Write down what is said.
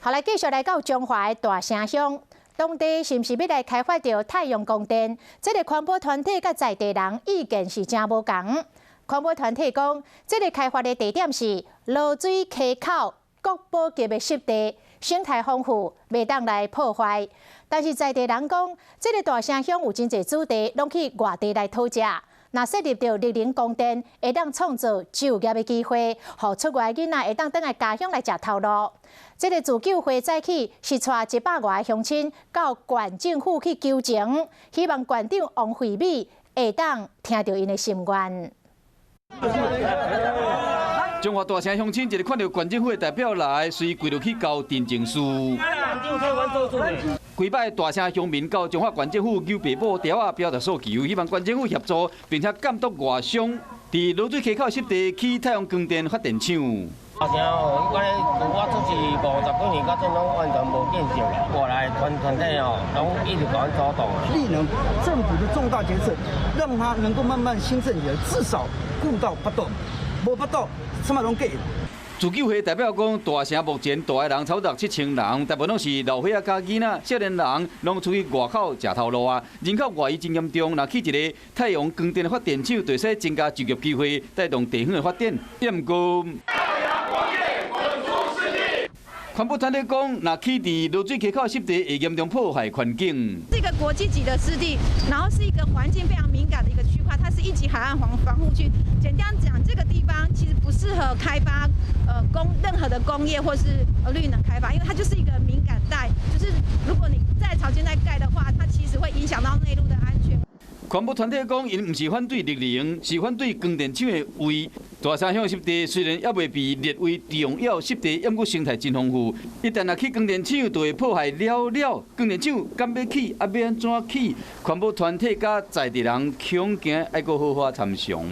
好，來繼續來到彰化的大城鄉，當地是毋是欲來開發著太陽光電？這个環保團體佮在地人意見是誠無仝。環保團體講，這个開發的地點是濁水溪口國寶級的濕地，生態豐富，袂當來破壞。但是在地人講，這个大城鄉有真濟子弟攏去外地來討食。若設立著綠能光電，會當創造就業的機會，予出外的囡仔會當轉來家鄉來食頭路。這个自救會早起是帶一百外个鄉親到縣政府去求情，希望縣長王惠美會當聽著𪜶的心願。彰化大城鄉親一个看著縣政府的代表來，隨跪落去交陳情書。幾擺大城鄉民到彰化縣政府搝白布條仔表達訴求，希望縣政府協助，並且監督外商佇濁水溪口濕地起太陽光電發電廠。大城哦，伊講我出世五十幾年，到這攏完全無建設啦。過來團團體哦，攏一直共阮阻擋。綠能政府的重大決策，讓它能夠慢慢興盛起來，至少顧到腹肚，無腹肚，啥物攏假。自救會代表講，大城目前蹛的人超過六七千人，大部分攏是老歲仔佮囡仔、少年人，攏出去外口食頭路啊。人口外移真嚴重，若起一个太陽光電的發電廠，就會使增加就業機會，帶動地方的發展。毋過，環保團體講，若起佇濁水溪口濕地，會嚴重破壞環境。這個國際級的濕地，然後是一個環境非常敏感的一個區塊，它是一級海岸防護區。簡單講，這個地方其實不適合開發，任何的工業或是綠能開發，因為它就是一個敏感帶，就是如果你在潮間帶蓋的話，它其實會影響到內陸的安全。環保團體講，𪜶毋是反對綠能，是反對光電廠的位。大城鄉濕地雖然猶未被列為重要濕地，毋過生態真豐富。一旦若起光電廠，就會破壞了了。光電廠敢欲起，啊欲按怎起？環保團體佮在地人恐驚愛閣好好參詳。